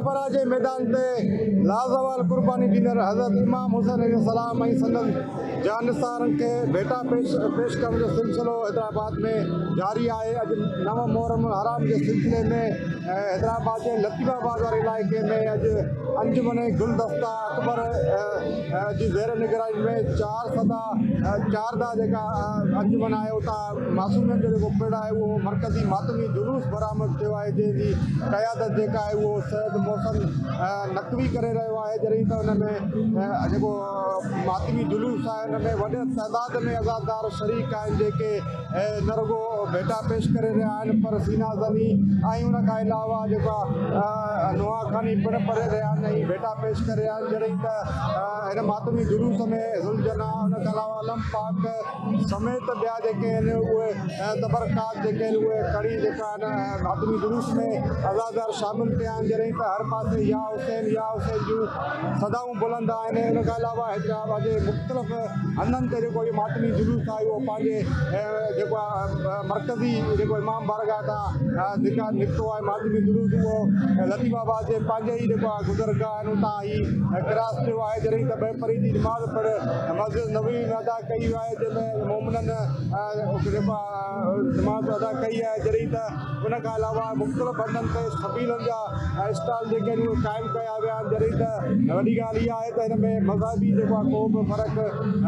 ڪربلا جي ميدان تي لازوال قرباني ڏيندڙ حضرت امام حسين عليه السلام ۽ سندن جانثارن کي ڀيٽا پيش پيش ڪرڻ جو سلسلو حيدرآباد ۾ جاري آهي. اڄ نو محرم الحرام جي سلسلي ۾ حيدرآباد جي لطيف آباد واري علائقي ۾ اڄ انجمن گلدسته اڪبر جي زير نگراني ۾ چارسدا چاردا جيڪا انجمن آهي اتان معصومين جو جيڪو پڙ آهي اهو مرڪزي ماتمي جلوس برآمد ٿيو آهي جنهن جي قيادت جيڪا آهي اهو سيد محسن نقوي ڪري رهيو آهي جڏهن ته ان ۾ جيڪو ماتمي جلوس آهي ان ۾ وڏي تعداد ۾ عزادار شريڪ آهن جيڪي نه رڳو ڀيٽا پيش ڪري رهيا آهن پر سينا زني ۽ ان کان علاوه جيڪا نوحا خواني پڻ پڙهي رهيا آهن ۽ ڀيٽا پيش ڪري رهيا آهن جڏهن ته هن ماتمي جلوس ۾ ذوالجناح ان کان علاوه علم پاڪ سميت ٻيا جيڪي آهن اهي تبرڪات جيڪي آهن اهي کڻي جيڪا آهن ماتمي جلوس ۾ عزادار شامل ٿيا آهن جڏهن ته هر پاسي يا حسين يا حسين جون صدائون بلند آهن ان کان علاوه حيدرآباد جي مختلف هنڌن تي جيڪو هي ماتمي جلوس آهي اهو پنهنجي جيڪو آهي مرڪزي جيڪو امام بارگاهه تان جيڪا نڪتو آهي ماتمي جلوس اهو لطيف آباد جي پنهنجي ئي جيڪو آهي گذرگاهه آهن اتان هي ڪراس ٿيو آهي جڏهن ته ٻه پري جي نماز پڙهه مسجد نبوي ۾ ادا ڪئي آهي جنهن ۾ مومنن جيڪو آهي نماز ادا ڪئي آهي جڏهن ته ان کان علاوه مختلف هنڌن تي سبيلن جا اسٽال جيڪي آهن اهي قائم ڪيا ويا آهن جڏهن ته وڏي ڳالهه اها آهي ته هن ۾ مذهبي جيڪو آهي ڪو به فرق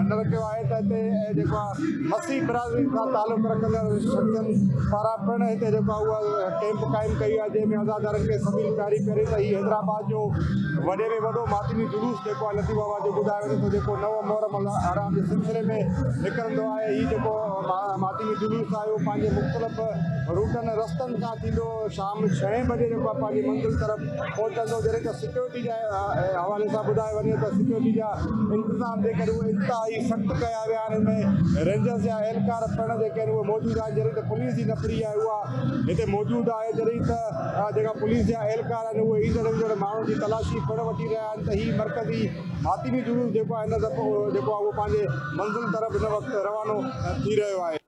نه رکيو آهي ته هتي جيڪو آهي مسيح برادري سان تعلق رکندڙ شخصن پاران پڻ هتي جيڪو آهي اها ڪيمپ قائم ڪئي وئي آهي جنهن ۾ عزادارن کي سبيل پياري پياري ته هي حيدرآباد جو وڏي ۾ وڏو ماتمي جلوس جيڪو آهي لطيف بابا جو ٻڌايو وڃي ٿو جيڪو نو محرم الحرام جي سلسلي ۾ نڪرندو آهي هي جيڪو ماتمي جلوس آهي اهو پنهنجي مختلف روٽن رستن کان ٿيندو شام ڇهين بجي جيڪو آهي پنهنجي منزل طرف پهچندو جڏهن ته سيڪيورٽي جي حوالي سان ٻڌايو وڃي ته سيڪيورٽي جا انتظام جيڪي آهن اهي انتهائي سخت ڪيا ويا آهن ان ۾ رينجرز جا اهلڪار پڻ جيڪي آهن اهي موجود آهن جڏهن ته پوليس جي نفري آهي اها هتي موجود آهي جڏهن ته جيڪا پوليس جا اهلڪار آهن اهي ايندڙ ويندڙ ماڻهن جي تلاشي پڻ وٺي رهيا آهن ته هي مرڪزي ماتمي جلوس جيڪو آهي هن دفعو جيڪو آهي اهو پنهنجي منزل طرف هن وقت روانو ٿي رهيو آهي.